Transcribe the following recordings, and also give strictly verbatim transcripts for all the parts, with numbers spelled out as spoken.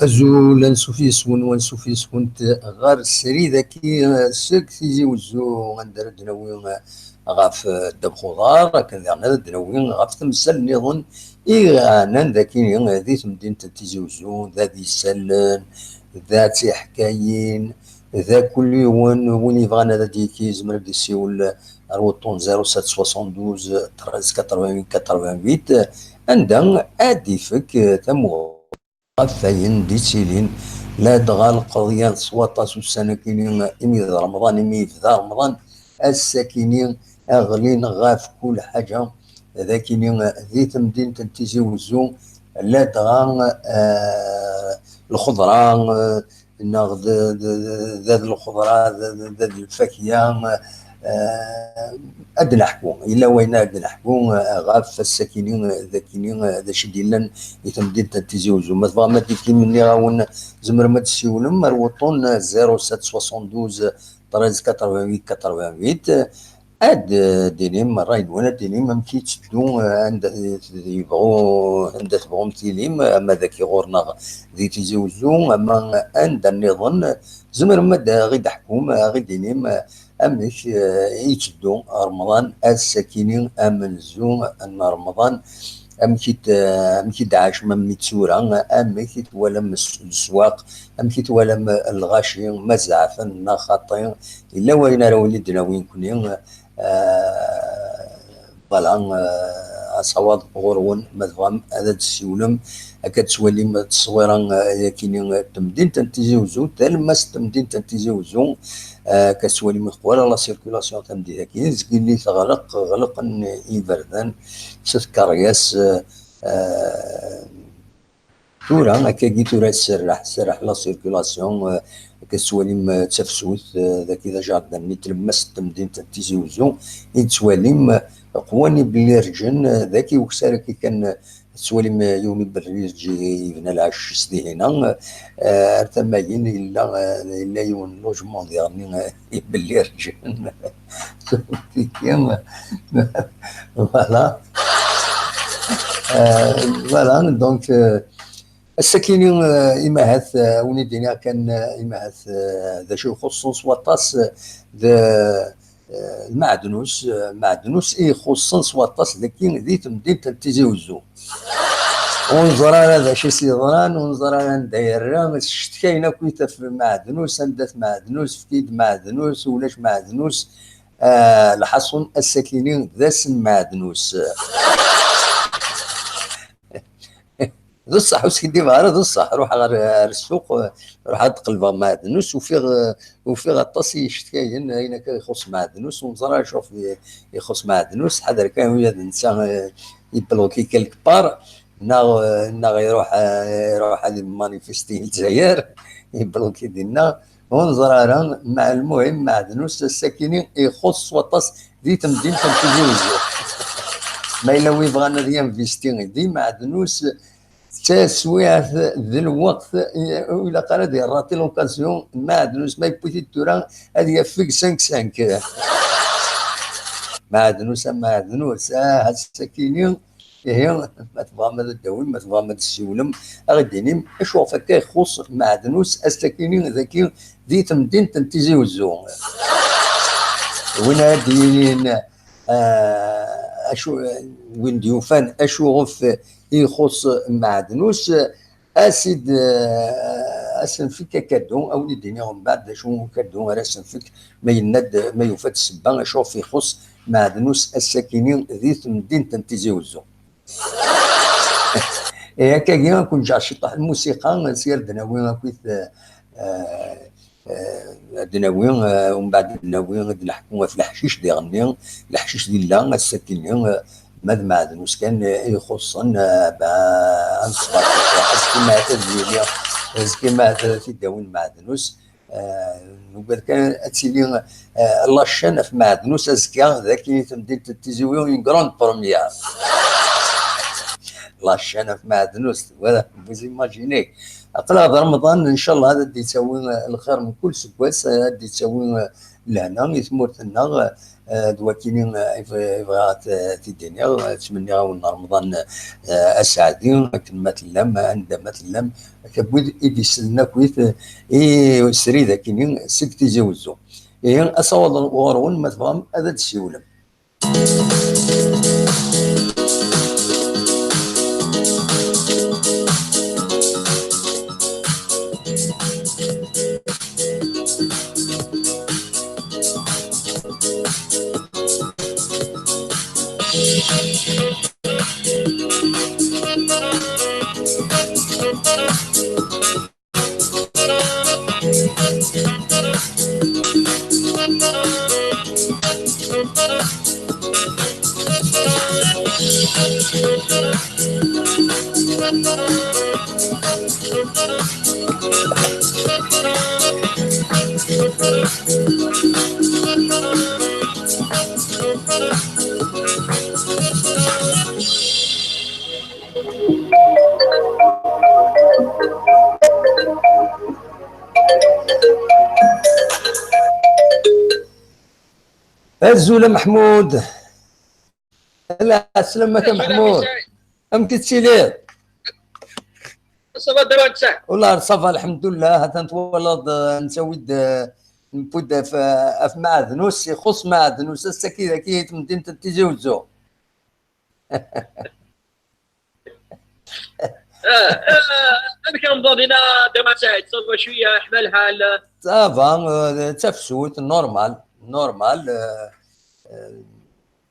Azul, ansuf yes-wen, ansuf yes-went ɣer srid-agi, eh, seg Tizi Wezzu, anda ara d-nawi, eh, ɣef, eh, ddabex uḍar, akken daɣen ara d-nawi ɣef temsal nniḍen i iɛnan dagi, eh, di temdint n Tizi Wezzu, d ad isallen, d ad tiḥkayin, d akul yiwen, win yebɣan ad d-yekki, yezmer ad d-yessiwel ar wuṭṭun zéro sept soixante-douze treize quatre-vingt-huit quatre-vingt-huit, anda ad d-ifek, eh, tamuɣli ɣef wayen d-ittilin, ladɣa lqeḍyan s waṭas ussan-akini, imi d Remḍan, imi yebda Remḍan, ass-akini ɣlin ɣef kul ḥaǧa, d akini di temdint n Tizi Wezzu, ladɣa, eh, lxeḍra, eh, neɣ d, d, d, d, d lxeḍra, d, d, d, d lfakya, eh, ad d-neḥku. Yella wayen ad d-neḥku, eh, ɣef ass-akini, eh, d akini, eh, d acu i d-yellan i temdint n Tizi Wezzu. Ma tebɣam ad d-tikim, nniɣ-awen, tzemrem ad d-tessiwlem ar wuṭṭun, eh, zéro sept soixante-douze treize quatre-vingt-huit quatre-vingt-huit. Ad, eh, d-tinim ṛṛay-nwen, ad d-tinim amek i yetteddu, eh, anda, eh, yebɣu, anda tebɣum tilim, ama dagi ɣur-neɣ di Tizi Wezzu, ama anda nniḍen, tzemrem ad aɣ-id-teḥkum, aɣ-id-tinim, eh, amek, eh, i yetteddu Remḍan, ass-akini amenzu n Remḍan, amek i t-, amek i d-tɛacem, am tura, amek i twalam s-, leswaq, amek i twalam lɣaci, ma zeɛfen neɣ xaṭi, yella wayen ara wen-id-nawi nekni, eh, voilà, eh, asawaḍ ɣur-wen, ma tebɣam ad d-tessiwlem, akka ad twalim tteswira, eh, yakini, eh, temdint n Tizi Wezzu, talemmast n temdint n Tizi Wezzu, eh, akka ad twalim teqwa la circulation tameddit-agi, zgili teɣleq, ɣelqen iberdan s tkeryas, eh, eh, tura, akkagi tura tserreḥ, tserreḥ la circulation, eh, akka tettwalim, eh, d tafsut, eh, dagi d ajardin-nni n tlemmast n temdint n Tizi Wezzu, i tettwalim, eh, qwan ibellirǧen, eh, dagi ukessar akka kan, eh, tettwalim, eh, yiwen ibellirǧ yebna lɛecc s dihina, eh, ar tama-yin yella, eh, yella yiwen n logement diɣen, eh, ibellirǧen. Voilà. Euh, voilà, donc, euh, ass-akini, euh, imahat, euh, win i d-iniɣ kan, euh, imahat, euh, d acu ixuṣṣen s waṭas, euh, d, euh, lmeɛdnus, euh, lmeɛdnus i ixuṣṣen s waṭas dagi di temdint n Tizi Wezzu. Ur neẓri ara d acu i s-yeḍran, ur neẓri ara anda yerra, s ccetkayen akk i taf lmeɛdnus, anda-t meɛdnus, efk-iyi-d meɛdnus, ulac meɛdnus. Ah, lḥaṣun, ass-akini d ass n meɛdnus. D ṣṣeḥ, ur skiddibeɣ ara, d ṣṣeḥ. Ruḥeɣ ɣer, ɣer ssuq, ruḥeɣ ad d-qelbeɣ meɛdnus, ufiɣ, ufiɣ aṭas i yecetkayen, ayen akka ixuṣṣ meɛdnus, ur neẓri acu ixuṣṣ meɛdnus, ḥader kan wiyaḍ netta, eh, ibloki quelque part, neɣ, eh, neɣ iruḥ, eh, iruḥ ad imanifisti i Lezzayer, ibloki dinna. Ur neẓri ara, ma lmuhim, meɛdnus ass-akini ixuṣṣ s waṭas di temdint n Tizi Wezzu. Ma yella wi bɣan ad yinvisti di meɛdnus, d taswiɛt, d lweqt, ur ilaq ara ad yerrati l'occasion, meɛdnus ma yewwi-t-id tura ad yafeg cinq cinq. Meɛdnus a meɛdnus, ah, ass-akini, ihi, ma tebɣam ad d-tawim, ma tebɣam ad d-tessiwlem, ad ɣ-d-tinim acu ɣef akka ixuṣṣ meɛdnus ass-akini dagi di temdint n Tizi Wezzu. Win ara d-yinin, ah, acu, win d-yufan acu ɣef ixuṣṣ meɛdnus, Asid, eh, asenfik akadu, a wen-id-iniɣ mbeɛd d acu ukadu ara asenfik, ma yenna-d, ma yufa-d ssebba acu ɣef ixuṣṣ meɛdnus ass-akini di temdint n Tizi Wezzu. Eh, akkagi, ad ken-ǧǧeɣ ciṭṭaḥ n lmusiqa, s yir d-nawi akkit, eh, eh, ad d-nawi, eh, umbeɛd ad d-nawi, ad d-neḥku ɣef leḥcic diɣenni, leḥcic di lla, ass-akini, eh, ma d meɛdnus kan, eh, i ixuṣṣen, eh, ba, ad neṣber, azekka ma ad yili, azekka ma ad t-id-awin meɛdnus, eh, nugad kan ad tili, eh, la chaîne ɣef meɛdnus azekka, d akken i temdint n Tizi Wezzu, une grande première. La chaîne ɣef meɛdnus, voilà, vous imaginez. Aql-aɣ d Remḍan, ncallah ad d-yettawi lxir mkul seggas, ad d-yettawi lehna i tmurt-nneɣ. Eh, d wakini, eh, i bɣ-, i bɣiɣ ad t-, t-id-iniɣ. Ttmenniɣ-awen Remḍan, eh, aseɛdi, akken ma tellam, anda ma tellam, akked wid i d-isellen akkit, eh, i srid akini seg Tizi Wezzu. Ihi, asawaḍ ɣur-wen, ma tebɣam ad d-tessiwlem. Azul a Meḥmud. Ala, slam-ak a Meḥmud. Amek i tettiliḍ? Ça va, Dawed, ça? Wallah, ça va, lḥemdullah. Atan twalaḍ, eh, nettawi-d, eh, newwi-d af, af Maɛdnus, ixuṣ Maɛdnus, ass-agi dagi i temdint n Tizi Wezzu. آه، آه، أنا كنظن هنا دوات ساعات، صافا شوية حمى الحال. Ça va, euh, d tafsut, normal, normal, euh, euh,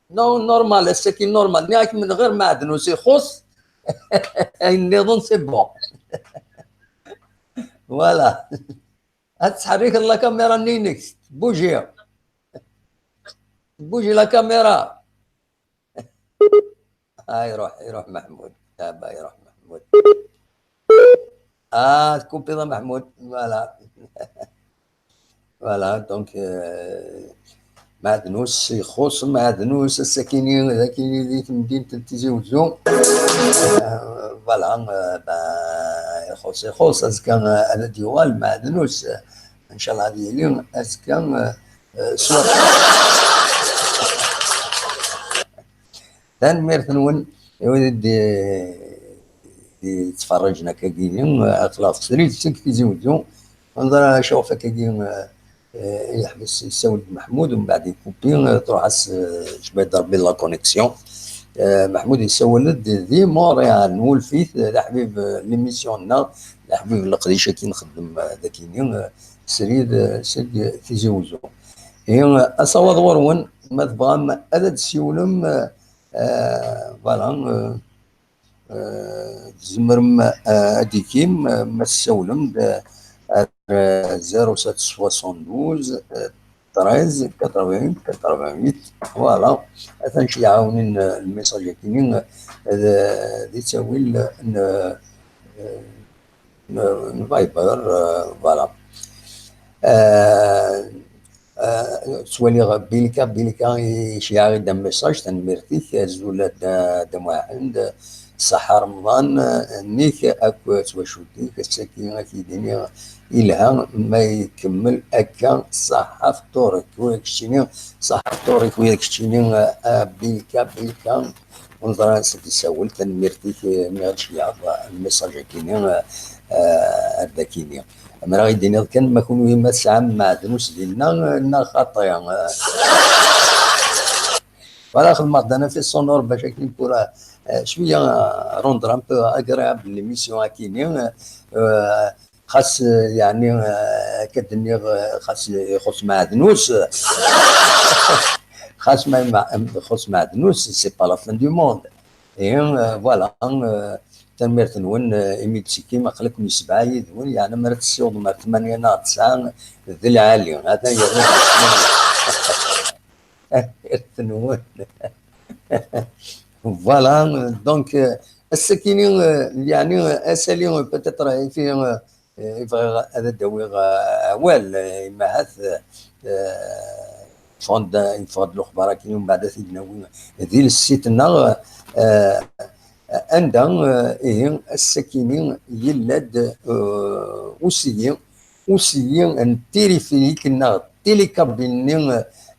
non, normal, ass-agi normal. Nniɣ-ak من غير Maɛdnus ixuṣ, ayen nniḍen, c'est bon. Voilà. Ad tesḥerrikeḍ la caméra-nni-inek, bouger. Bouger la caméra. Ah, iruḥ, iruḥ Meḥmud. Ah, bah, iruḥ Meḥmud. Ah, tkupiḍ a Meḥmud. Voilà. Voilà, donc, euh, Maɛdnus, ixuṣ Maɛdnus, ass-akini, d akini di temdint n Tizi Wezzu. Euh, voilà, euh, ben, ixuṣ, ixuṣ, azekka, euh, ad d-yuɣal Maɛdnus. Ncallah ad yili azekka, euh, euh, s waṭas. Tanemmirt-nwen i wid i d-, d-yettferriǧen akkagi, aql-aɣ srid seg Tizi Wezzu. Nẓer acuɣef akkagi, eh, eh, yeḥbes, yessawel-d Meḥmud, umbeɛd ikupi, eh, truḥ-as, eh, cwiṭ d Rebbi la connexion. Eh, Meḥmud yessawel-d di Montréal, nwulef-it, d aḥbib, eh, n l'émission-nneɣ, d aḥbib n leqdic-agi nxeddem, eh, dagini, eh, srid, eh, seg Tizi Wezzu. Ihi, asawaḍ ɣur-wen, ma tebɣam ad d-tessiwlem, eh, eh, voilà, eh, eh, tzemrem, eh, ad d-tikim, eh, ma tessawlem-d, eh, ar, eh, zéro sept soixante-douze, eh, treize quatre-vingt-huit quatre-vingt-huit. Voilà. Atan ceyɛawen, eh, lmessage-agi, eh, d, di ttawil n, eh, n, n Viber, eh, voilà. Eh, eh, ttwaliɣ Bilka, Bilka iceyyeɛ-aɣ-d un message, tanemmirt-ik, azul a Dda, Dda Muḥend, ṣṣeḥḥa Remḍan, eh, nnek akk twacult-ik, ass-agi ad k-id-iniɣ ilha ma ikemmel akka, ṣṣeḥḥa fṭur-ik, wi ak-keččini, ṣṣeḥḥa fṭur-ik, wi ak-keččini, eh, a Bilka, Bilka. Ur neẓri ansi d-isawel, tanemmirt-ik, eh, mi ɣ-d-tceyɛeḍ lmessage-agi-nni, eh, eh, ar dakini. Amer ad ɣ-d-tiniḍ kan, ma kunwi ma tesɛam Maɛdnus dinna, eh, neɣ xaṭi, eh. Voilà, xedmeɣ-d un effet sonore bac akken pour, eh, eh, cwiya, eh, rendre un peu agréable l'émission akini, eh, eh, Xas, eh, yeɛni, eh, akka d-nniɣ, eh, xas ixuṣ Maɛdnus, xas ma, ma, ixuṣ Maɛdnus, c'est pas la fin du monde. Et, eh, voilà, eh, tanemmirt-nwen, eh, imi d-tikim, aql-iken yessebɛa yid-wen, yeɛni mi ara tessiwḍem ar tmanya neɣ tesɛa, d lɛali. Atan yerna tanemmirt-nwen. Voilà, donc, eh, ass-akini, eh, yeɛni, eh, asali, eh, peut-être, eh, i fi, eh, eh, i bɣiɣ ad d-awiɣ, eh, awal, eh, imahat, eh, eh, ffɣen-d, yeffeɣ-d lexbar akkin, umbeɛd ad t-id-nawi di lsit-nneɣ, eh, Anda, eh, ihi, ass-akini yella-d, eh, usigi, usigi n tilifirik neɣ tilikabin-nni,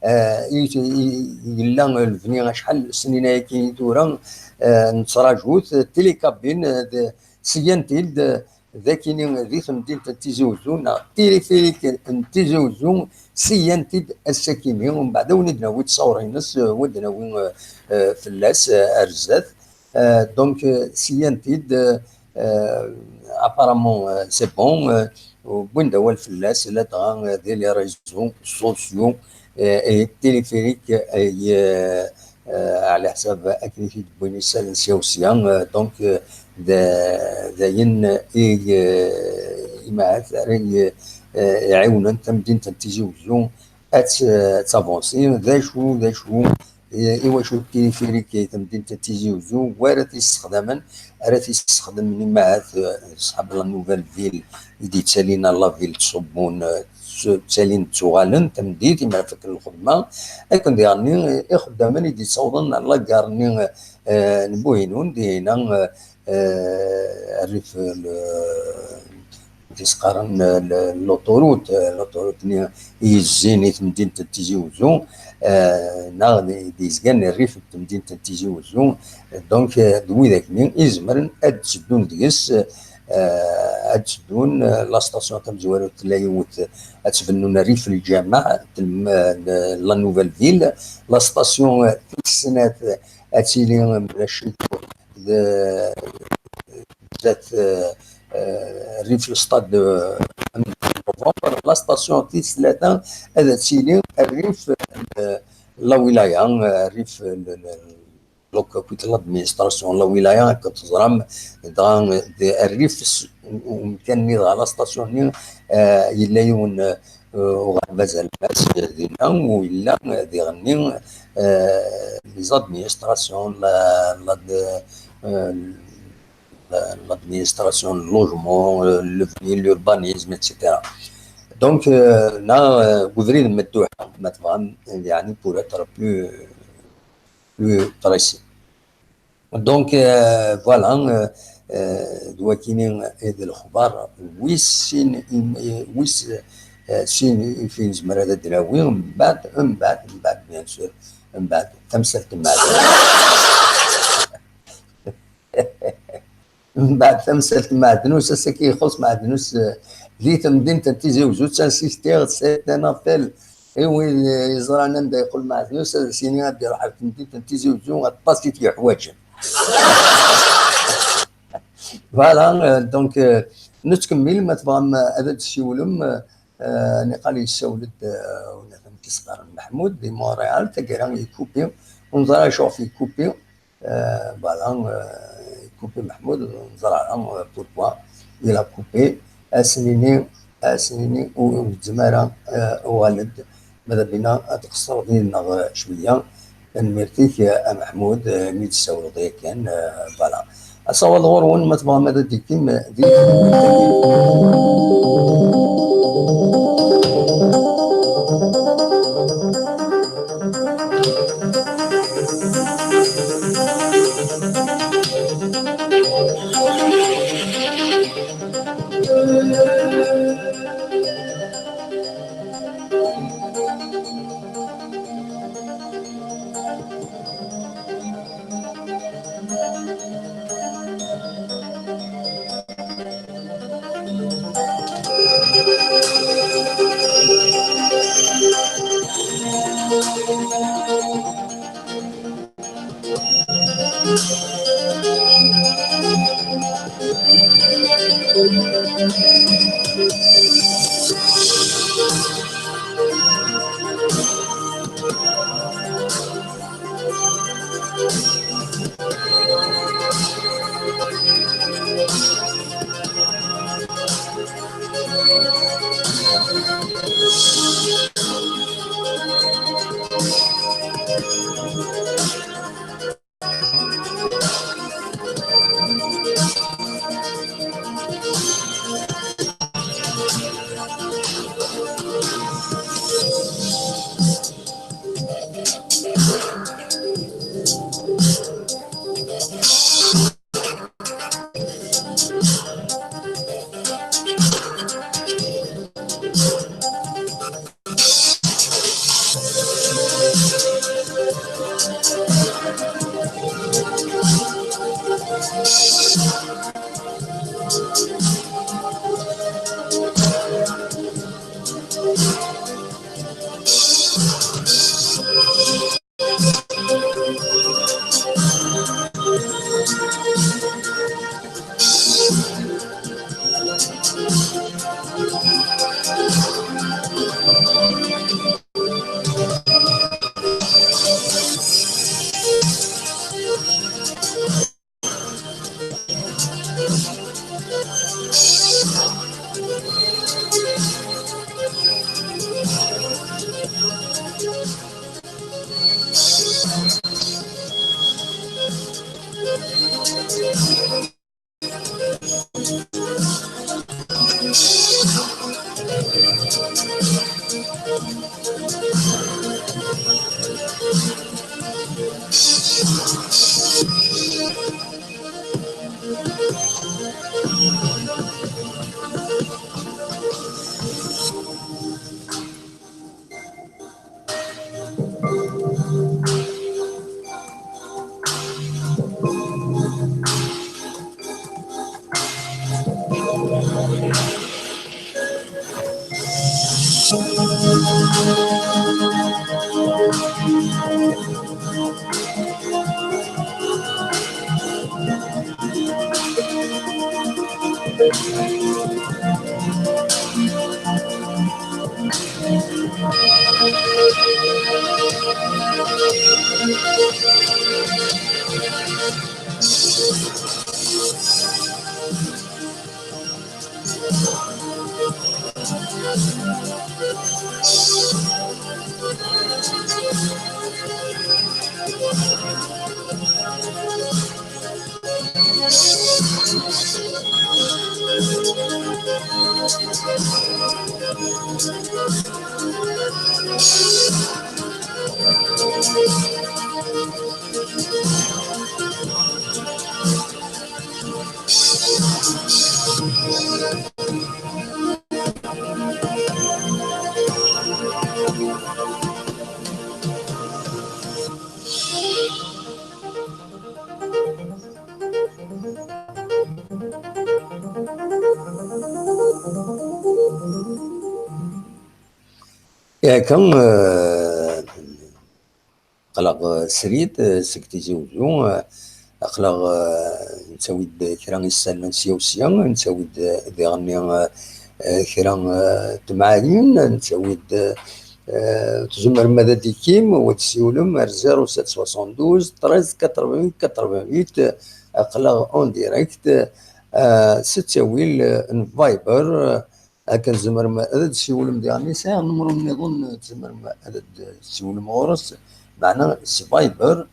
eh, i, i, i yella lebni acḥal snin ayakini tura, eh, nettraǧu-t, tilikabin, eh, d, syan-t-id, eh, d akini di temdint n Tizi Uzzu, neɣ tilifirik n Tizi Uzzu, syan-t-id ass-akini, umbeɛd ad wen-id-nawi ttṣawṛ-ines, eh, ad d-nawi, eh, eh, fell-as, eh, ar zdat. Euh, donc, euh, syan-t-id, euh, euh, apparemment, euh, c'est bon, euh, wwin-d awal fell-as, ladɣa, euh, di les réseaux sociaux, euh, et téléphérique, euh, euh, euh, ɛla ḥsab akken i t-id-wwin isallen sya u sya, euh, donc, euh, d, d ayen i, euh, imahat ara i, euh, iɛiwnen tamdint n Tizi Uzzu ad t-, ad tavansi. D acu, d acu, i, iwacu tilifirik i temdint n Tizi Uzzu, wa ara t-yessexdamen, ara t-yessexdamen imahat, eh, ṣṣḥab la nouvelle ville i d-yettalin ar la ville ttṣubbun, eh, tt-, ttalin ttuɣalen, tamdint, imir fakken lxedma, akken diɣenni, eh, ixeddamen i d-yettawḍen ar la gare-nni, eh, n Buhinun, dihina, eh, eh, rrif, eh, le, tis-qqaren, eh, le, l'autoroute, eh, l'autoroute-nni i yezzin i temdint n Tizi Uzzu, eh, neɣ d, d-yezgan rrif n temdint n Tizi Uzzu. Donc, eh, d widak-nni i izemren ad d-teddun deg-s, eh, ad d-teddun, eh, la station tamezwarut tella yiwet, ad tbennun rrif n lǧameɛ, telm-, eh, la nouvelle ville, la station, eh, tis snat, eh, ad tili, eh, mebla ccek, d, zdat, eh, eh, rrif le stade de, eh, novembre, la station tis tlata ad tili rrif, eh, la wilaya, eh, rrif le, le, donc, akkit l'administration la wilaya, akken teẓram, dɣa, eh, d, rrif s-, umkan-nni dɣa la station-nni, eh, yella yiwen, eh, uɣerbaz alemmas dinna, u yella, eh, diɣenni, eh, les administrations, la, la, eh, l'administration, le logement, euh, le, l'urbanisme, et cetera. Donc, euh, là, euh, ubrid n Matuḥa, ma tebɣam, يعني, pour être plus, plus précis. Donc, euh, voilà, euh, euh, d wakini i d lexbar wis sin, im-, wis, euh, sin i fi nezmer ad d-nawi, mbeɛd, mbeɛd, mbeɛd, bien sûr, mbeɛd, tamsalt n Mɛednus. Mbeɛd tamsalt n Mɛednus, ass-agi ixuṣṣ Mɛednus, eh, di temdint n Tizi Uzzu, ttansistiɣ, c'est un appel i wid, eh, yeẓran anda yeqqel Mɛednus, ad as-yini ad iruḥ ar temdint n Tizi Uzzu, aṭas i t-yeḥwaǧen. Voilà, eh, donc, eh, nettkemmil, ma tebɣam, eh, ad d-tessiwlem, eh, eh, niqal yessawel-d, eh, unafam tis qqaren Meḥmud di Montréal, taggara yekupi, ur neẓri acuɣef yekupi, Euh, voilà, euh, coupé Mahmoud, neẓra, euh, pourquoi il a coupé. Ass-nni, ass-nni, ur, ur nezmir ara, euh, uɣal-d. Mada bina ad tqeṣṣreḍ yid-neɣ, euh, cwiya. Tanemmirt-ik, euh, a Mahmoud, euh, mi d-tessawleḍ yakan, euh, voilà. Asawaḍ ɣur-wen, ma tebɣam ad d-ikkim, euh, di Yakan, eh, aql-aɣ, eh, srid, eh, seg Tizi Uzzu, eh, aql-aɣ, eh, nettawi-d kra isallen sya u sya, nettawi-d, eh, diɣenni, eh, eh, kra, eh, temɛayin, nettawi-d, eh, tzemrem ad d-ikim, u ad tessiwlem ar zéro sept soixante-douze treize quatre-vingt-huit quatre-vingt-huit, eh, aql-aɣ en direct, eh, s ttawil, eh, n Viber, eh, akken tzemrem ad d-tessiwlem diɣenni. Sɛiɣ numru nniḍen, eh, tzemrem ad d-tessiwlem ɣur-s, meɛna s Viber,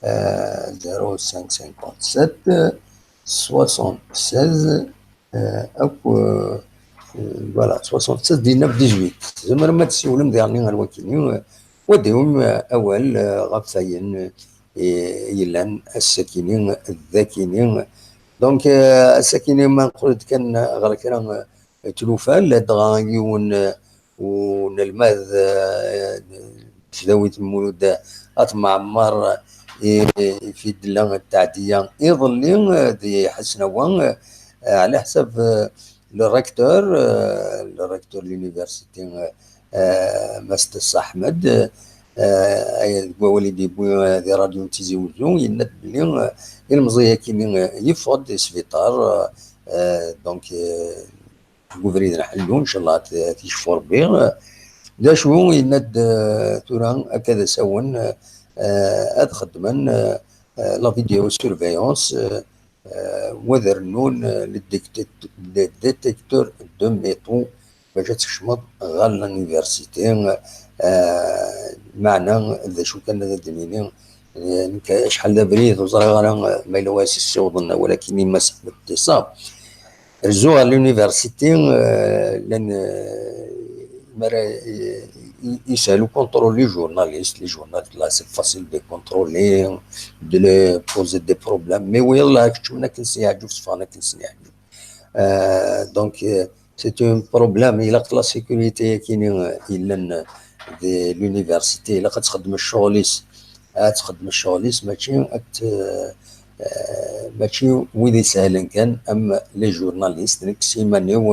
eh, zéro cinq cinquante-sept soixante-seize, eh, akk, eh, voilà, soixante-seize dix-neuf dix-huit. Tzemrem ad d-tessiwlem diɣenni ar wakini, eh, u ad d-tawim, eh, awal, eh, ɣef wayen, eh, yellan ass-akini d akini. Donc, eh, ass-akini ma neqqel-d kan ɣer kra, eh, tlufa, ladɣa yiwen, eh, unelmad, eh, n tesdawit n Mulud At Mɛemmer, i, i fi d-tella tteɛdiya iḍelli, eh, di Ḥesnawa, eh, ɛla ḥsab, eh, le recteur, eh, le recteur de l'université, eh, eh, Mass Tessa Ḥmed, eh, eh, deg wawal i d-yewwi, eh, di radyu n Tizi Uzzu, yenna-d belli, eh, ilemẓi-agi-nni, eh, yeffeɣ-d i sbiṭar, eh, eh, donc, eh, deg ubrid n ḥellu, ncallah ad t-, ad t-yecfu Rebbi. D acu yenna-d, eh, tura akka d asawen, eh, ad xedmen, eh, eh, la vidéosurveillance, eh, eh, wa ad rnun, eh, le détect-, le détecteur de métaux bac ad tkecmeḍ ɣer l'université, eh, meɛna d acu kan ad d-nini, eh, nekk acḥal d abrid ur ẓriɣ ara, eh, ma yella wa as-yessiwḍen awal akkin i Mass Ḥmed Tessa. Rzu ɣer l'université, euh, llan, euh, mi ara, euh, i, i, yeshel ukunṭrul les journalistes, les journalistes, là, c'est facile de contrôler, de leur poser des problèmes. Mais oui, là, keččmen akken sen-yeɛǧeb, ffɣen akken sen-yeɛǧeb. Euh, donc, euh, c'est un problème. Ilaq la sécurité akkin, euh, yellan, euh, de l'université, ilaq ad txeddem ccɣel-is, ad txeddem ccɣel-is, mačči ad t-, euh, euh, mačči wid isehlen kan, am les journalistes, nekk s iman-iw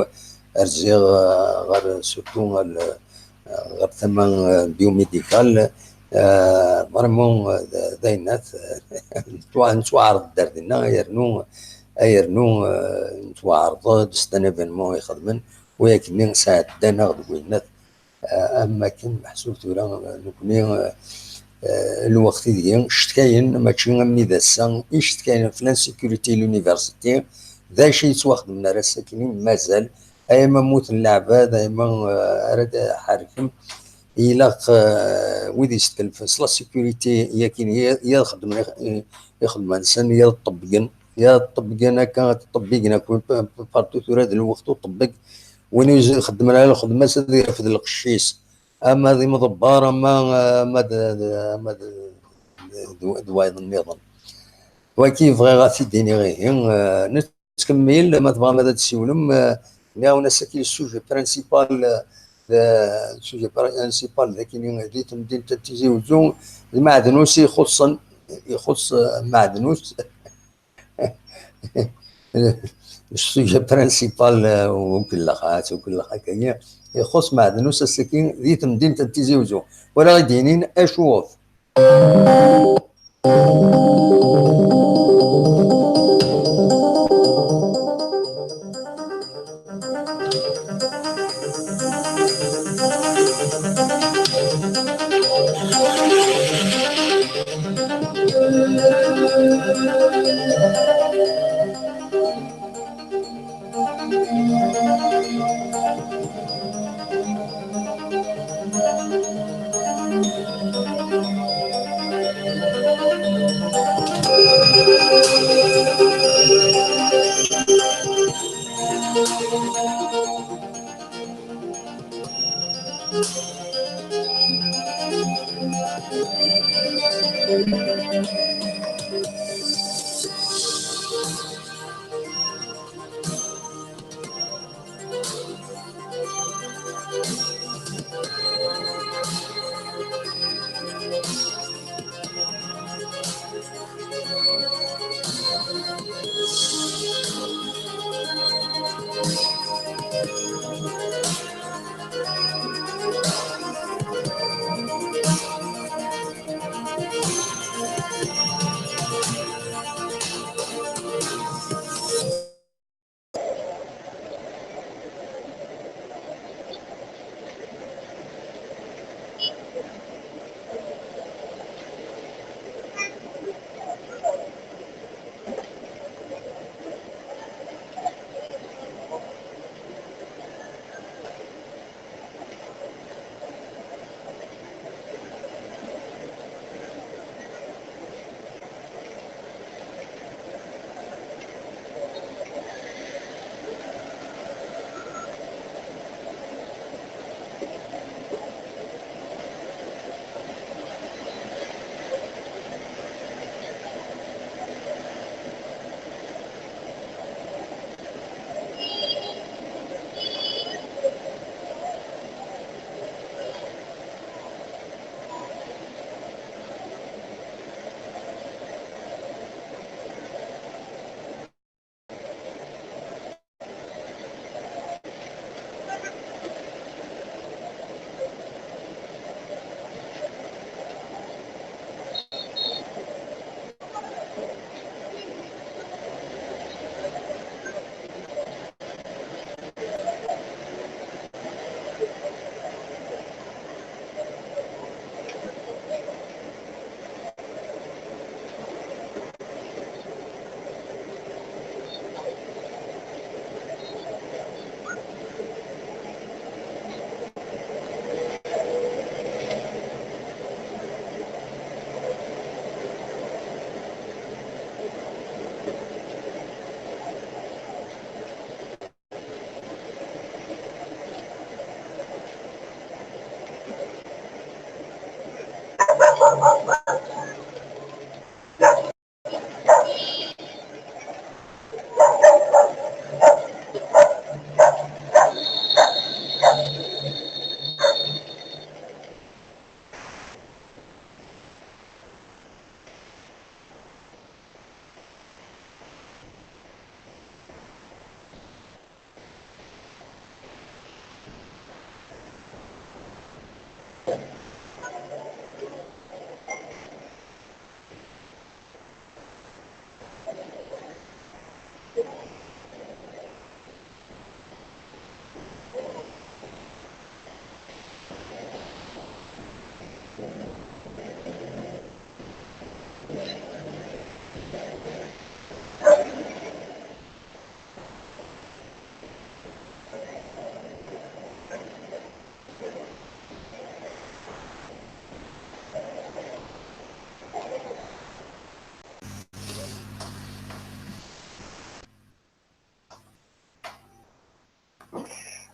rziɣ, euh, ɣer, surtout ɣer, euh, ɣer tama, euh, biomédicale, euh, vraiment, euh, d, d ayennat, euh, nettwa-, nettwaɛreḍ-d ar dinna, yernu, yernu, euh, nettwaɛreḍ-d, c'est un événement ixedmen, u akken sɛeddan-aɣ deg wayennat, euh, am wakken meḥsub tura, euh, nekni, euh, euh, lweqt ideg cetkayen, mačči am nnig ass-a, i cetkayen f l'insécurité l'université, d acu yettwaxedmen ar ass-akini, mazal, ay ma mmuten leɛbad, ay ma, euh, ara d-ḥerken, ilaq, euh, wid isetkelfen s la sécurité, yakin, ya, ya xedmen ix-, ixedma-nsen, ya ṭebbgen, ya ṭebbgen akka, ṭebbigen akk, partout tura d lweqt uṭebbeg, win ur ixeddmen ara lxedma-s ad irfed lqecc-is, ama d imḍebber, ama, ama d, d, ama d, d, d, d wayeḍ nniḍen. Wagi bɣiɣ ad t-id-iniɣ ihi, eh, nettkemmil, ma tebɣam ad d-tessiwlem, eh, nniɣ-awen ass-agi le sujet principal, eh, le sujet principal d akini di temdint n Tizi Uzzu, d Maɛdnus i ixuṣṣen, ixuṣṣ, eh, Maɛdnus. Le sujet principal, euh, ukellex, ah, ukellex akkagi, ixuṣṣ Maɛdnus ass-agi di temdint n Tizi Uzzu. Wala i d-yinin acuɣef.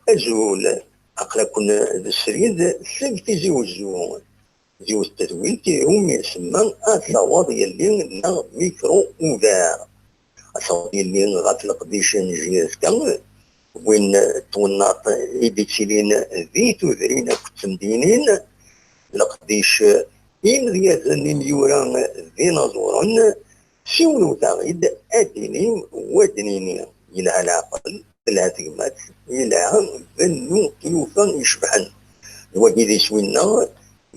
Azul, aql-aken d srid seg Tizi Wezzu. Yiwet n tedwilt umi isemma Ad taweḍ yelli neɣ micro ouvert. Ad taweḍ yelli ɣef leqdic n J S K, win n twennaḍt i d-ittilin di tudrin akked temdinin, leqdic imedyazen, imyura d inaẓuren. Siwlewt-aɣ-id, ad d-inim, wa d-nini. Yelha leɛqel, telha tegmat, yelha bennu tlufa icebḥen. D wagi d iswi-nneɣ,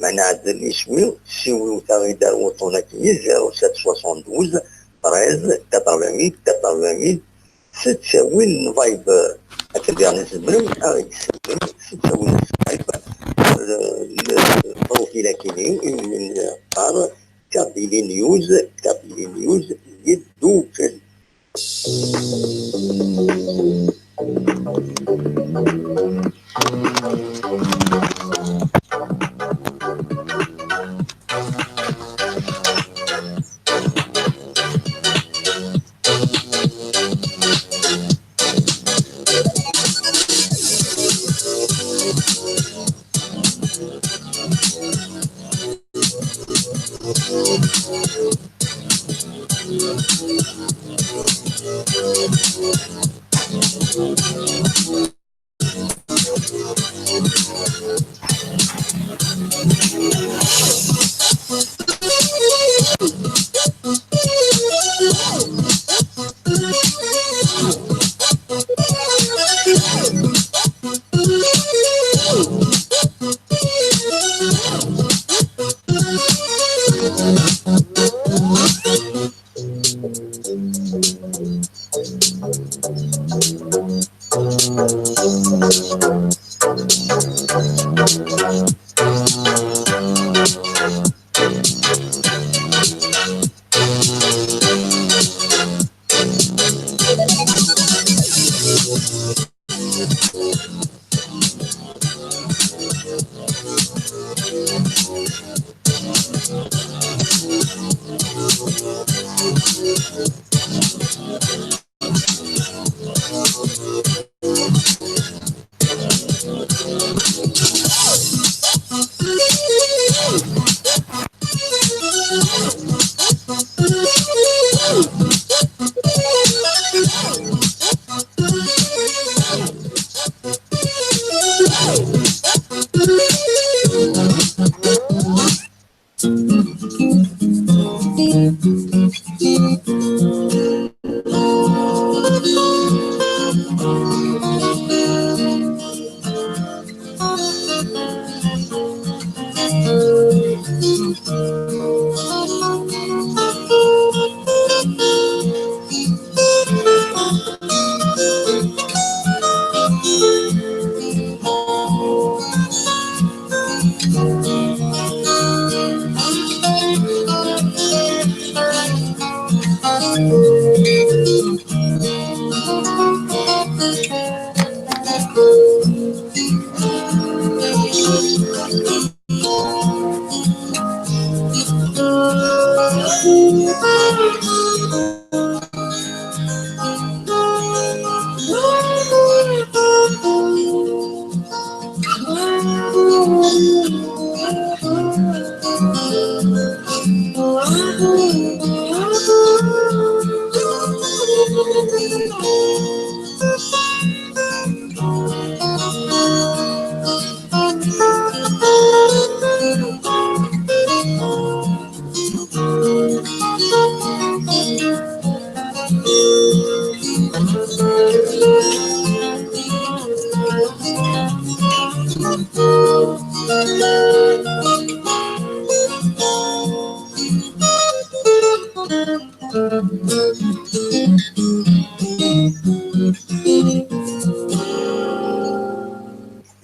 ma nɛeddel iswi, siwlewt-aɣ-id ar wuṭṭun-agi, zéro sept soixante-douze treize quatre-vingt-huit quatre-vingt-huit, s ttawil n Viber. Akken diɣen tzemrem ad ɣ-d-tessawlem s ttawil n Skype, le, le profil akini, imi neqqar Kabylie News, Kabylie News yeddukel.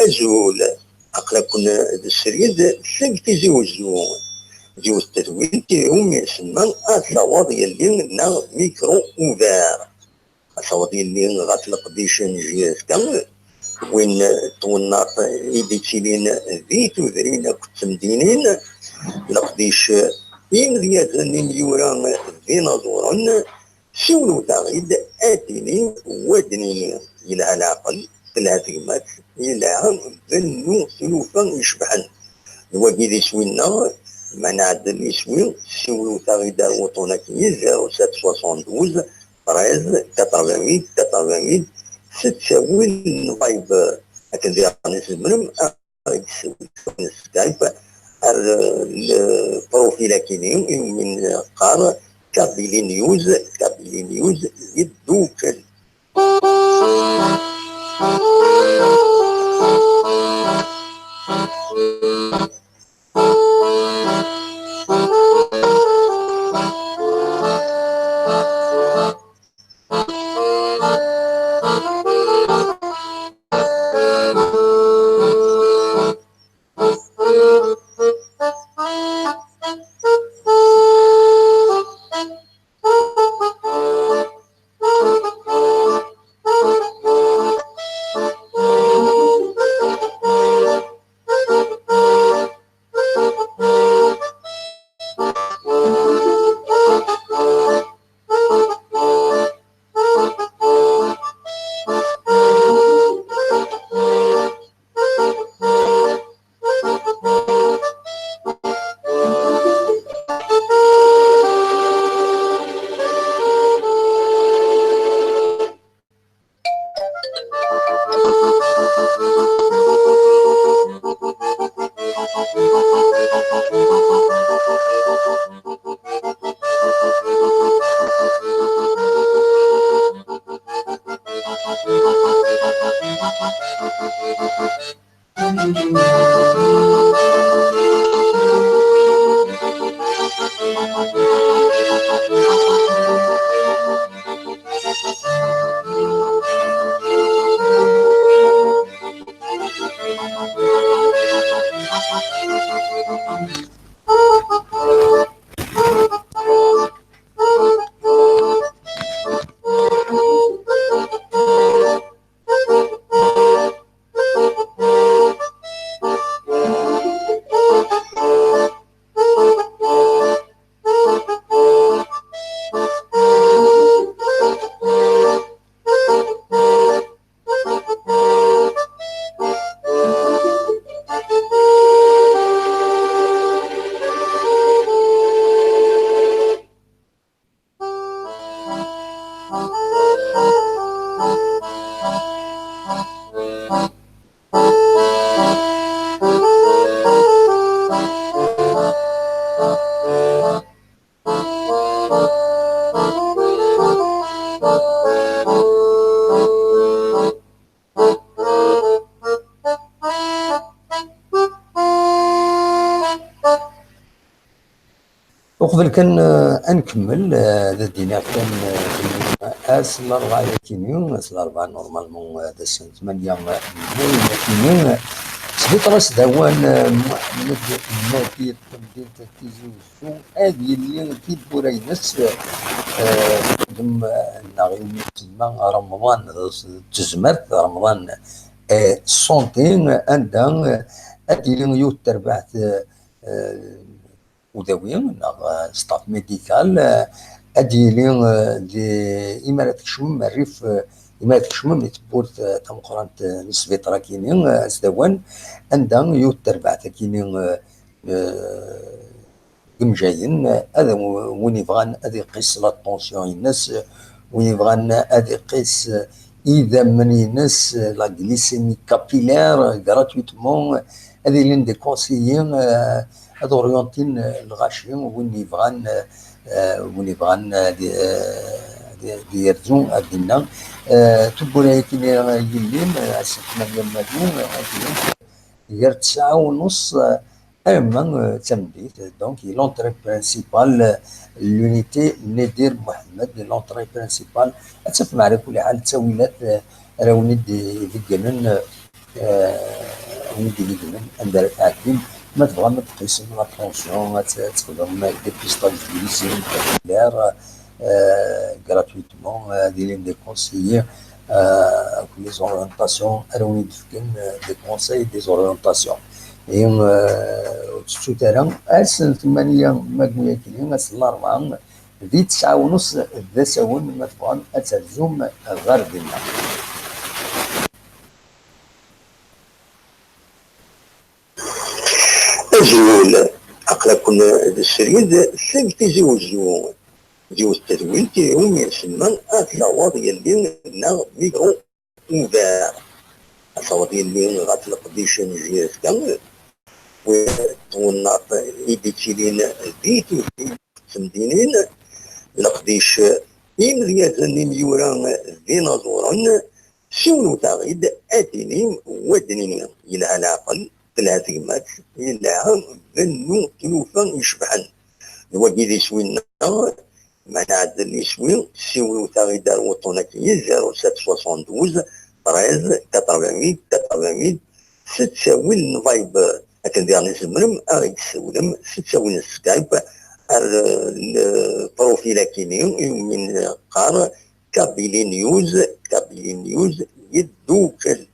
Azul, aql-aken d srid seg Tizi Wezzu. Yiwet n tedwilt umi isemma Ad taweḍ yelli neɣ micro ouvert. Ad taweḍ yelli ɣef leqdic n J S K, win n twennaḍt i d-ittilin di tudrin akked temdinin, leqdic imedyazen, imyura d inaẓuren. Siwlewt-aɣ-id, ad d-inim, wa d-nini. Yelha leɛqel, Telha tegmat, yelha bennu tlufa icebḥen. D wagi d iswi-nneɣ, ma nɛeddel iswi, siwlet-aɣ-id ar wuṭṭun-agi, zéro sept soixante-douze treize quatre-vingt-huit quatre-vingt-huit, s ttawil n Viber. Akken diɣen tzemrem ad aɣ-id-tessiwlem s Skype ar, euh, le profil-agi-nni iwumi neqqar Kabylie News, Kabylie News yeddukel. Uqbel kan, eh, ad nkemmel, eh, ad d-iniɣ kan, eh, ass n larebɛa yakini, ass n larebɛa normalement, eh, d ass n tmanya, eh, n May yakini, eh, s Bitras d awal, eh, Muḥemmed Nadi n temdint n Tizi Uzzu, ad yili tiwwura-ines, eh, udem, eh, neɣ iwumi tsemma Remḍan d tezmert, Remḍan, eh, santé, anda, eh, ad yili yiwet terbaɛt, eh, eh, udawi neɣ, eh, staff médical, eh, ad yili, eh, di, imi ara tkecmem rrif, eh, imi ara tkecmem di tewwurt, eh, tameqqrant, eh, n sbiṭar akini, eh, asdawan, anda yiwet terbaɛt akini, eh, eh, imejjayen, eh, ad, win yebɣan ad iqis la tension-ines, eh, win yebɣan ad iqis, eh, idammen-ines, eh, la glycémie capillaire, eh, gratuitement, eh, ad ilin des conseillers, eh, ad orientin, eh, lɣaci, win yebɣan, eh, eh, win yebɣan, eh, ad, eh, ad, ad yerzu, ad d-inna, eh, tiwwura-agi yellin, eh, ass n tmanya n Madu, eh, ad yili gar tesɛa u nus, eh, arma, eh, d tameddit. Donc, l'entrée principale, eh, l'unité Nedir Mohamed, l'entrée principale, ad tafem ɛla kulli ḥal ttawilat, eh, ara wen-id-ibeggnen, eh, eh, wen-id-ibeggnen anda ara tɛeddim. Ma tebɣam ad tqisem la tension, ad t-, ad txedmem dépistage de glycémie capillaire, eh, gratuitement, eh, ad ilin des conseillers, eh, akked les orientations, ara wen-id-fken, eh, des conseils, des orientations. Et, eh, ur tettut ara, ass n tmanya n Madu-agi, ass n larebɛa, di tesɛa u nus d asawen, ma tebɣam ad terzum ɣer dinna. Aql-aken d srid seg Tizi Wezzu. Yiwet n tedwilt iwumi isemma Ad taweḍ yelli neɣ micro ouvert. Ad taweḍ yelli ɣef leqdic n Jriska, wi twennaḍt i d-ittilin di tudrin d temdinin, leqdic imedyazen imyura d inaẓuren, siwlet-aɣ-id ad d-inim, wa d-nini, yelha leɛqel, telha tegmat, yelha bennu tlufa icebḥen. D wagi d iswi-nneɣ, ma nɛeddel iswi, siwlet-aɣ-id ar wuṭṭun-agi, zéro sept soixante-douze treize quatre-vingt-huit quatre-vingt-huit, s ttawil n Viber. Akken diɣen i tzemrem ad ɣ-d-tessiwlem s ttawil n Skype ar, eh, profil-agi-nni iwumi neqqar Kabylie News, Kabylie News yeddukel.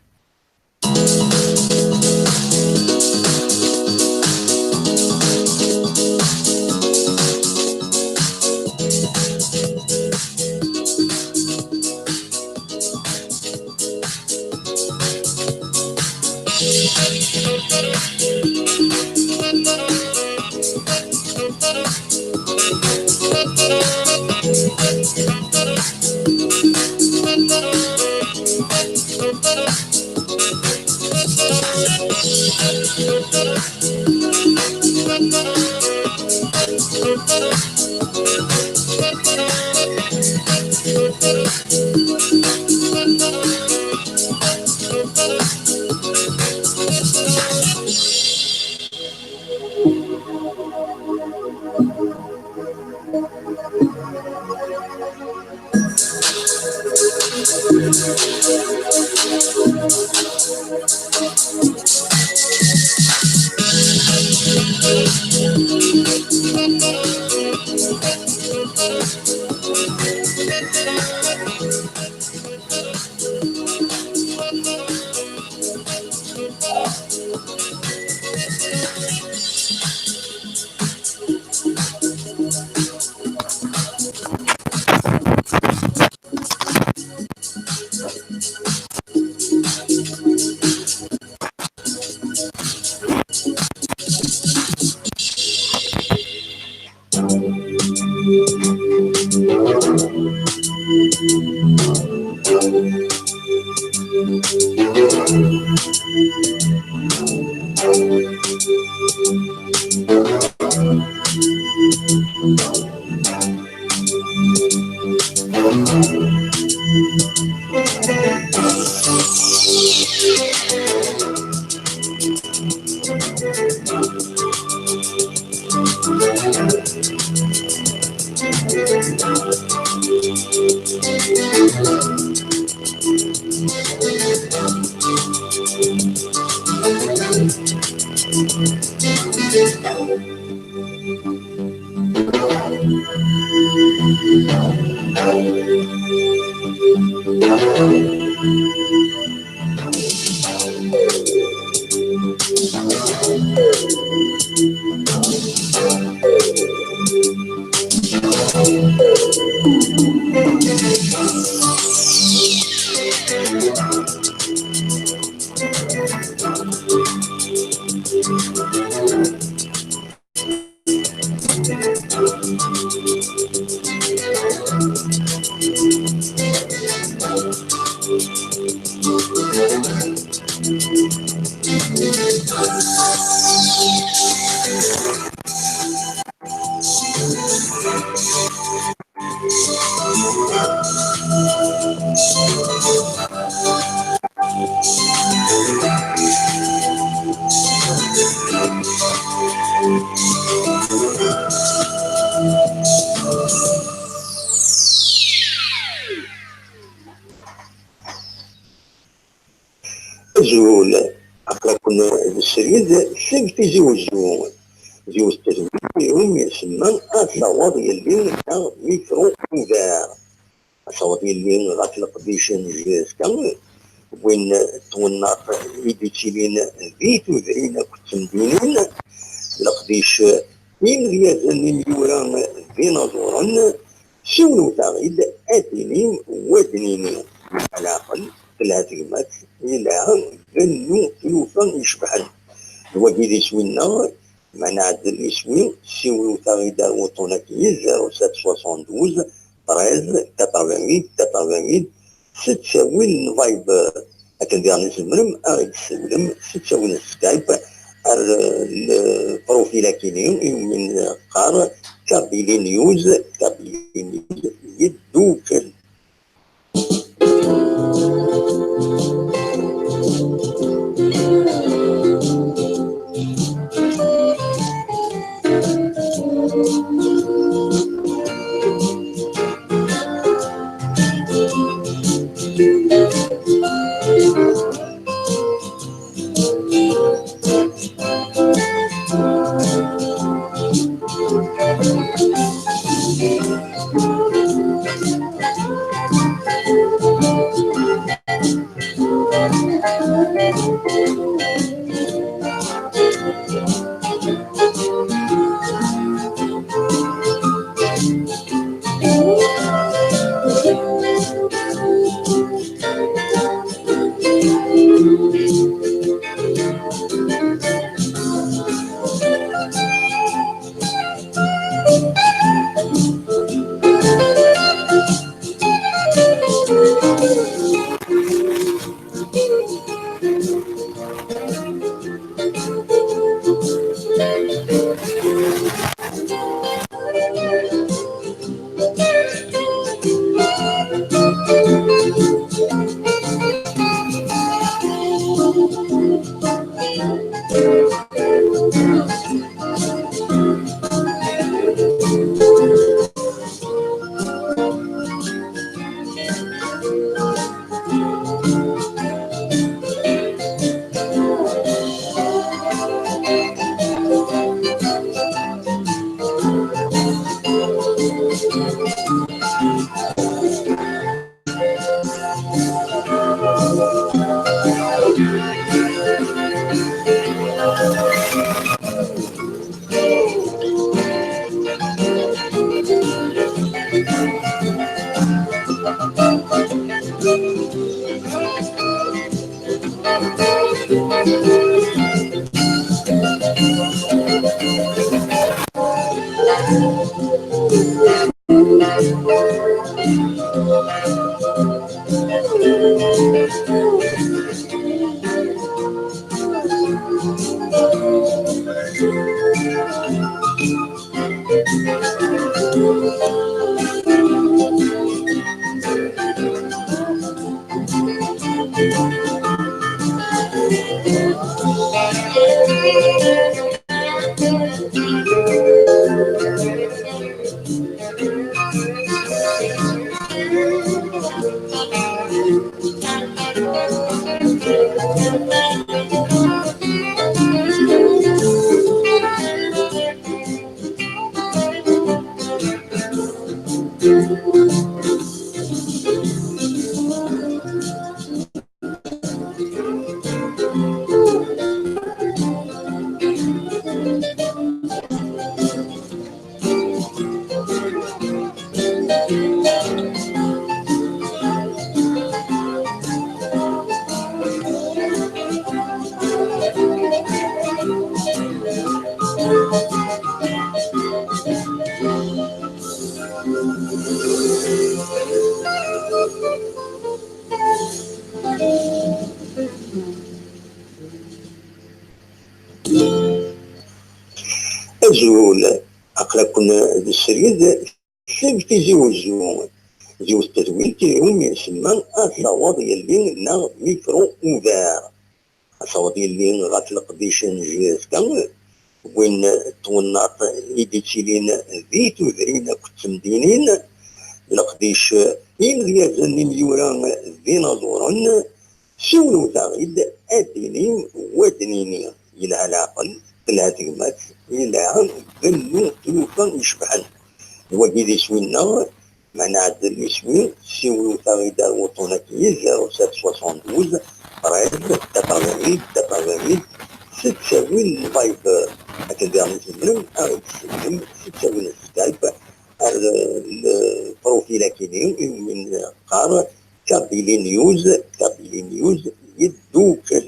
Azul, aql-aken d srid seg Tizi Wezzu. Yiwet n tedwilt iwumi isemma Ad taweḍ yelli neɣ micro ouvert. Ad taweḍ yelli ɣef leqdic n Jriska, win twennaḍt i d-ittilin di tudrin akked temdinin, leqdic imedyazen imyura d inaẓuren, siwlet-aɣ-id ad d-inim wa d-nini, yelha leɛqel, telha tegmat, yelha bennu tlufa icebḥen. D wagi d iswi-nneɣ, Meɛna ɛeddel iswi, siwlet-aɣ-id ar wuṭṭun-agi, zéro sept soixante-douze treize quatre-vingt-huit quatre-vingt-huit, s ttawil n Viber. Akken diɣen i tzemrem ad ɣ-d-tessiwlem s ttawil n Skype ar, eh, lprofil-agi-ni iwumi neqqar Kabylie News, Kabylie News yeddukel. Azul, aql-aken di srid seg Tizi Wezzu. Yiwet n tedwilt iwumi nsemma Ad taweḍ yelli neɣ micro ouvert. Ad taweḍ yelli ɣef leqdic n G S K, win n twennaḍt i d-ittilin di tudrin akked temdinin, leqdic imedyazen imyura d inaẓuren, siwlet-aɣ-id ad d-inim wa d-nini, yelha leɛqel, telha tegmat, yelha bennu tlufa icebḥen. D wagi d iswi-nneɣ, meɛna ɛeddel iswi, siwlet-aɣ-id ar wuṭṭun-agi, zéro sept soixante-douze treize quatre-vingt-huit quatre-vingt-huit, s ttawil n Viber. Akken diɣen i tzemrem ad ɣ-d-tessiwlem s ttawil n Skype ar lprofil-agi-ni iwumi neqqar Kabylie News, Kabylie News yeddukel.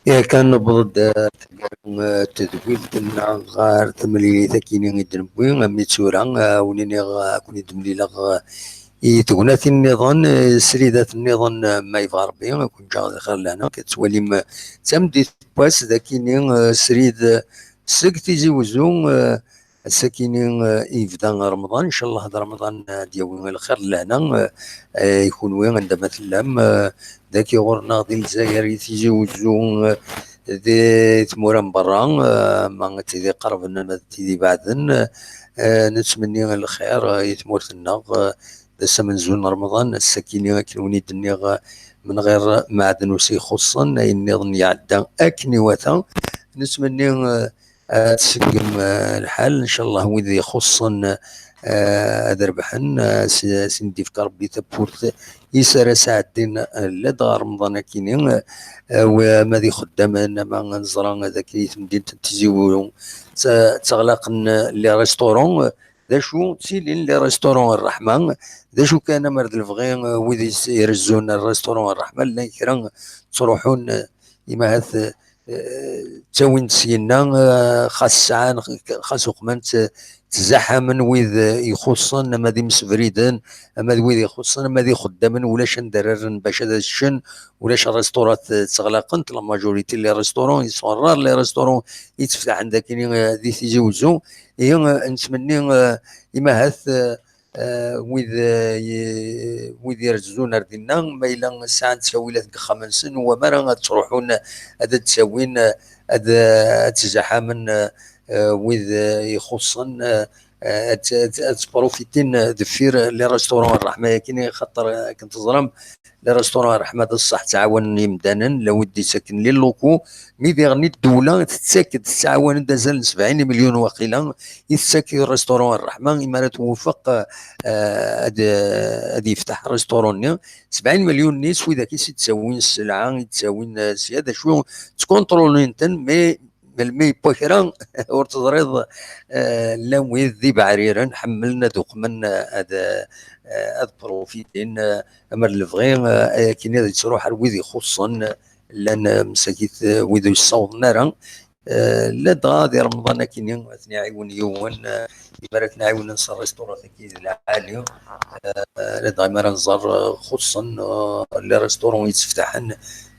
Yakan newweḍ-d, eh, tedwilt-nneɣ ɣer temlilit akkin i d-newwi, am i tura, eh, wen-iniɣ, eh, ad ken-id-mlileɣ, eh, i tegnatin nniḍen, eh, sridat nniḍen, eh, ma yebɣa Rebbi, ad ken-ǧǧeɣ di xir lehna, ad twalim, eh, d tameddit n wass d akkin, eh, srid, eh, seg Tizi Wezzu, eh, ass-akini, eh, yebda Remḍan, ncallah d Remḍan, eh, ad d-yawi lxir d lehna, eh, eh, i kunwi anda ma tellam, eh, dagi ɣur-neɣ di Lezzayer, i Tizi Wezzu, eh, di tmura n berra, eh, ma d tid iqerben ama d tid ibeɛden, eh, nettmenni lxir, eh, i tmurt-nneɣ, eh, d ass amenzu n Remḍan, ass-akini akken wen-i-d-nniɣ, eh, menɣir Meɛdenus ixuṣṣen, ayen nniḍen iɛedda akken iwata. Nettmenni, eh, ad tseggem, eh, lḥal, ncallah wid ixuṣṣen, eh, ad rebḥen, eh, s-, ad sen-d-ifk Rebbi tawwurt is ara sɛeddin, eh, ladɣa Remḍan akini, eh, w-, ama d ixeddamen, ama neẓra dagi i temdint n Tizi Wezzu, tt-, ttaɣlaqen, eh, les restaurants, eh, d acu ttilin les restaurants Rreḥma, d acu kan amer d lebɣi, eh, wid is-, irezzun restaurant Rreḥma, llan kra ttruḥun, eh, imahat, eh, ttawin-d syenna, eh, xas sɛan, xas uqman tt-, ttzaḥamen wid, eh, ixuṣṣen, ama d imsebriden, ama d wid ixuṣṣen, ama d ixeddamen, ulac anda ara rren bac ad ččen, ulac restaurant, eh, ttɣlaqent, la majorité les restaurants, ils sont rares les restaurants yetteftaḥen dagi, eh, di Tizi Wezzu. Ihi, eh, nettmenni, eh, imahat, eh, eh, wid, eh, ye-, wid irezzun ar dinna, ma yella sɛan ttawilat deg yexxamen-nsen, u amara ad ttruḥun ad d-ttawin, eh, ad, ad ttzaḥamen, eh, eh, wid, eh, ixuṣṣen, eh, eh, ad, ad, ad ttprofitin deffir les restaurants Rreḥma-agi, xaṭer, eh, akken teẓram, les restaurants Rreḥma d ṣṣeḥ ttɛawanen imdanen, la wid d-ittaken les locaux, mi diɣen i ddewla tettak-d, tettɛawan-d azal n sebɛin milyun waqila, i tettak i restaurant Rreḥma, imi ara twufeq, eh, ad, ad yefteḥ restaurant-nni. Sebɛin milyun-nni s widak i s-id-ttawin sselɛa, i d-ttawin, eh, sya, d acu, ttkunṭrulin-ten, mais melmi yewwa kra, ur teẓriḍ, eh, llan wid d ibeɛriren, ḥemmlen ad uqmen, eh, ad, eh, ad profitin, eh, amer lebɣi, eh, akken ad yettruḥ ar wid ixuṣṣen, eh, llan, eh, msakit, eh, wid ur ssawḍen ara. Eh, ladɣa di Remḍan akini, ad ten-iɛiwen yiwen, eh, imi ara ten-ɛiwnen s restaurant-agi d lɛali, eh, ladɣa imi ara nẓer, eh, xuṣṣen, eh, les restaurants yetteftaḥen,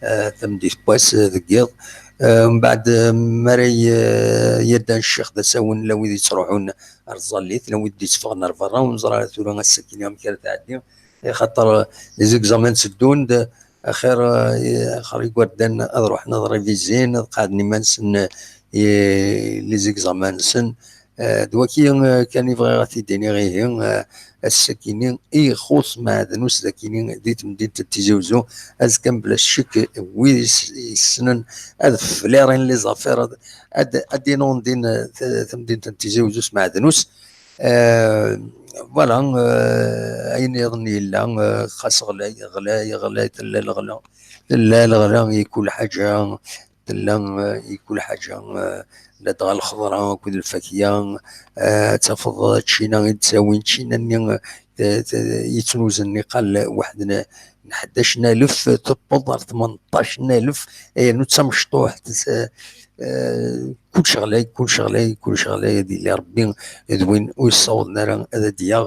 eh, tameddit n wass, eh, deg yiḍ. Eh, mbeɛd, eh, mi ara y-, yaddan ccix d asawen, la wid yettruḥun ar tẓallit, la wid d-itteffɣen ar berra, ur neẓra ara tura ass-akini amek ara tɛeddi, axaṭer, eh, les examens tteddun-d, axir, eh, axir igerdan ad ruḥen ad rivizin, ad qeɛden iman-nsen, eh, i les examens-nsen. Eh, d waki, eh, kan i bɣiɣ ad t-id-iniɣ, ihi, eh, ass-akini ixuṣ Meɛdenus d akini di temdint n Tizi Wezzu, azekka mebla ccek wid is-, yessnen ad flirin les affaires, ad, ad, ad inondin, eh, t-, tamdint n Tizi Wezzu s Meɛdenus. Eh, voilà, eh, ayen iḍen yella, eh, xas ɣlay, ɣlay, ɣlay, tella leɣla, tella leɣla i kul ḥaǧa, tella, eh, i kul ḥaǧa, eh, ladɣa lxeḍra akked lfakya, eh, ad tafeḍ ččina i d-ttawin, ččina-nni, eh, t-, yettnuzen niqal waḥed n, n ḥdac n alef, tewweḍ ar tmenṭac n alef, yernu d tamecṭuḥt, eh, kullec ɣlay, kullec ɣlay, kullec ɣlay, ad yili Rebbi d win ur yessawḍen ara ad d-yaɣ,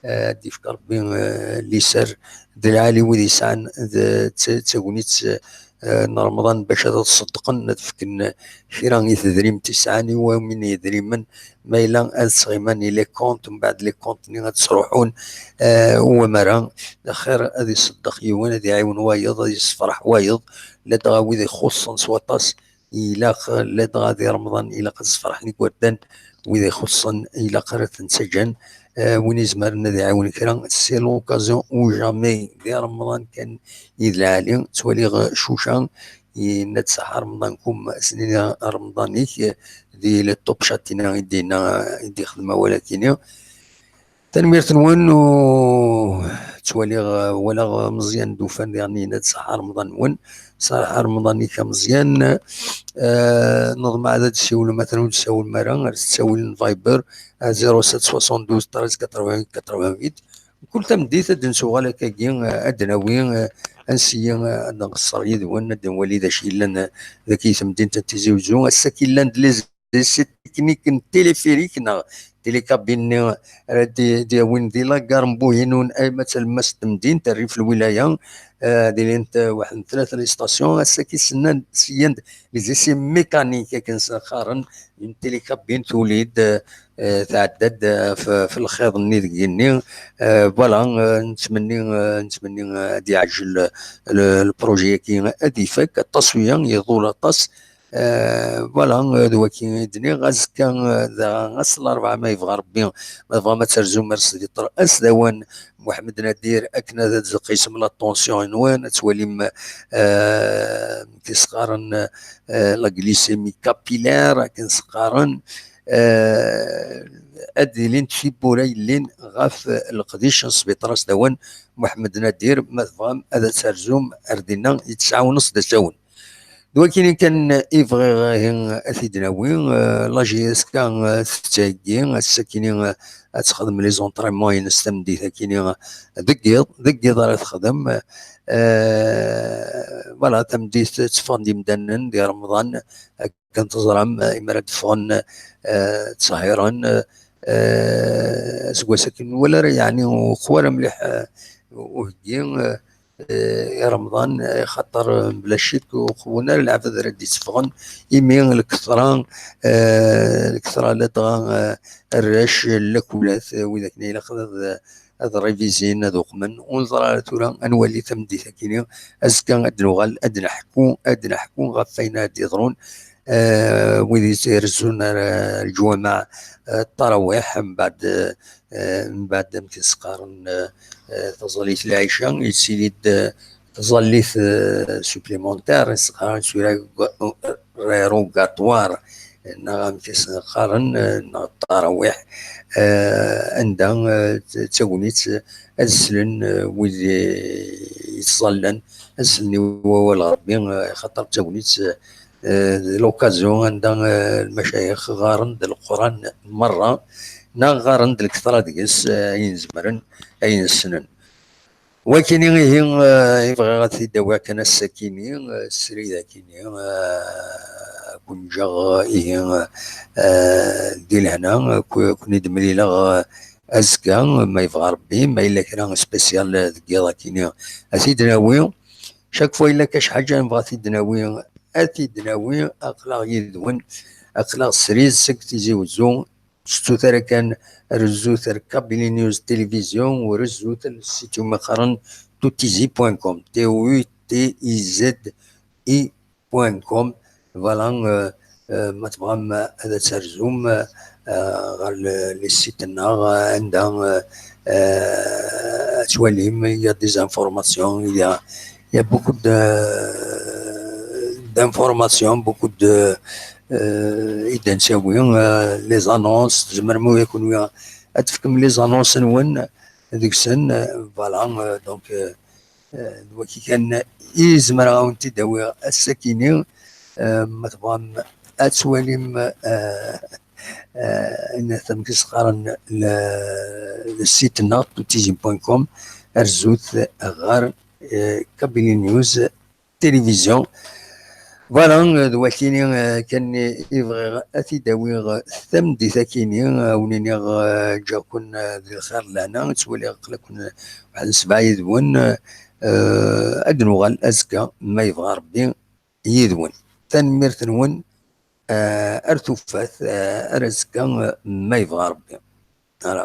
eh, ad d-yefk Rebbi, eh, liser d lɛali wid yesɛan d, d, d tagnit, eh, n Remḍan bac ad ṣeddqen, ad fken kra i tedrimt i sɛan i wamin yedrimen, ma yella ad ttɣiman i les comptes, mbeɛd les comptes-nni ad sruḥun, eh, u amara, axir ad iṣeddeq yiwen, ad iɛiwen wayeḍ, ad yessefreḥ wayeḍ, ladɣa wid ixuṣṣen s waṭas, ilaq, ladɣa di Remḍan, ilaq ad sferḥen igerdan, wid ixuṣṣen, ilaq ara ten-ttaǧǧan. Eh, win izemren ad iɛiwen kra, c'est l'occasion ou jamais, di Remḍan kan i d lɛali. Ttwaliɣ Cuca, yenna-d ṣaḥa Remḍankum, ass-nni Remḍan-ik, di le top chat-ina i d-yenna, i d-ixdem awal akini. Tanemmirt-nwen, u ttwaliɣ, walaɣ Meẓyan d ufan diɣen yenna-d ṣaḥa Remḍan-nwen, ṣaḥa Remḍan-ik a Meẓyan. Eh, neḍmeɛ ad d-tessiwlem, ma ur d-tessawlem ara, ar ttawil n Viber, ar zéro sept soixante-douze treize quatre-vingt-huit quatre-vingt-huit, Kul tameddit ad d-nsuɣal akkagi, eh, ad d-nawi, eh, ad nseyyi, eh, ad nqeṣṣer yid-wen, ad nwali d acu yellan, eh, deg temdint n Tizi Uzzu. Ass-agi llan-d les essais techniques n téléphérique neɣ télécabine-nni ara d-, d-yawin di la gare n Buhinun, ayma d talemmast n temdint, rrif lwilaya, eh, ad ilint, eh, waḥed n tlata les stations. Ass-agi seyyan-d, seyyan-d les essais mécaniques akken s-qqaren, une télécabine tuli-d, eh, eh, tɛedda-d, eh, f-, f lxiḍ-nni deg igenni. Eh, voilà, eh, nettmenni, eh, nettmenni, eh, ad yeɛjel, eh, le, le projet-agi ad ifak, aṭas uya, iḍul aṭas. Eh, voilà, eh, d waki i d-nniɣ, azekka, eh, daɣ ass n larebɛa ma yebɣa Rebbi, ma tebɣam ad terzum ar sbiṭar asdawan Muḥemmed Nadir, akken ad, ad tqisem la tension-nwen, ad twalim, eh, amek i s-qqaren, eh, la glycémie capillaire, akken s-qqaren, eh, ad ilint tiwwura yellin ɣef leqdic n sbiṭar asdawan Muḥemmed Nadir, ma tebɣam ad terzum ar dinna, yettɛawen s d asawen. D wakini kan i bɣiɣ, ihi, ad t-id-nawi, eh, la J S K, eh, tettheggi, ass-akini, eh, ad texdem les entraînements-ines tameddit akini, eh, deg yiḍ, deg yiḍ ara texdem, eh, voilà, tameddit tteffɣen-d imdanen di Remḍan, akken teẓram, eh, imi ara d-ffɣen, eh, ttṣehhiren, eh, aseggas akken wala ara yeɛni uqwa ara mliḥ, eh, uheggi, eh, eh, i Remḍan, eh, xaṭer, eh, mebla ccek ur qewwen ara lɛebad ara d-itteffɣen, imi lketṛa, eh, lketṛa ladɣa, eh, arrac, eh, lakulat, eh, wid akken ilaq ad, ad rivizin, ad uqmen. Ur neẓra ara tura, ad nwali tameddit akini, azekka ad d-nuɣal, ad d-neḥku, ad d-neḥku ɣef wayen ara d-yeḍrun, eh, wid i irezzun ar, eh, leǧwameɛ, eh, ṭṭarawiḥ, mbeɛd, eh, mbeɛd amek i s-qqaren, eh, eh, taẓallit lɛica, yettili-d, eh, taẓallit, eh, supplémentaire, i s-qqaren surrogatoire, neɣ amek i s-qqaren, eh, neɣ ṭṭarawiḥ, eh, anda, eh, d tagnit, eh, ad slen, eh, wid i yettẓallan, ad slen i wawal Ṛebbi, eh, xaṭer d tagnit, eh, eh, d l'occasion anda, eh, lmacayix ɣaren-d Leqran merra, neɣ ɣaren-d lketṛa deg-s, eh, ayen zemren, ayen ssnen. Wakini ihi, eh, i bɣiɣ ad t-id-awiɣ kan ass-akini, eh, srid akini, eh, ad ken-ǧǧeɣ ihi, eh, di lehna, eh, ku-, ken-id-mlileɣ, eh, azekka, ma yebɣa Rebbi, ma yella kra spécial, eh, deg yiḍ akini, ad t-id-nawi. Chaque fois yella kac ḥaǧa nebɣa ad t-id-nawi, ad t-id-nawi, aql-aɣ yid-wen, aql-aɣ srid seg Tizi Uzzu, ur tettut ara kan, rezzut ar Kabylie News Télévision, u rezzut ar site-umi qqaren tutizi point com, T O U T I Z I point com. Voilà, euh, euh, ma tebɣam ad terzum, euh, ɣer le, les sites-nneɣ, euh, anda, euh, euh, ad twalim, il y a des informations, il y a, il y a beaucoup de, d'informations, beaucoup de, euh, i d-nettawi, euh, les annonces, tzemrem ula kunwi ad tefkem les annonces-nwen deg-sen, euh, voilà, euh, donc, euh, Eh, d waki kan i zemreɣ ad wen-t-id-awiɣ ass-akini. Eh, ma tebɣam ad twalim, eh, eh, ayen amek i s-qqaren, le, le site-nneɣ, tutizi point com, rzut ɣer, eh, Kabylie News Télévision. Voilà, eh, d wakini, eh, kan i bɣiɣ ad t-id-awiɣ tameddit-akini, eh, ad wen-iniɣ, eh, ǧǧiɣ-ken, eh, di lxir d lehna, ttwaliɣ aql-aken, eh, waḥed n ssebɛa yid-wen, eh, ad nuɣal azekka, ma yebɣa Rebbi, yid-wen. Tanemmirt-nwen, eh, ar tufat, eh, ar azekka, eh, ma yebɣa Rebbi. Ara.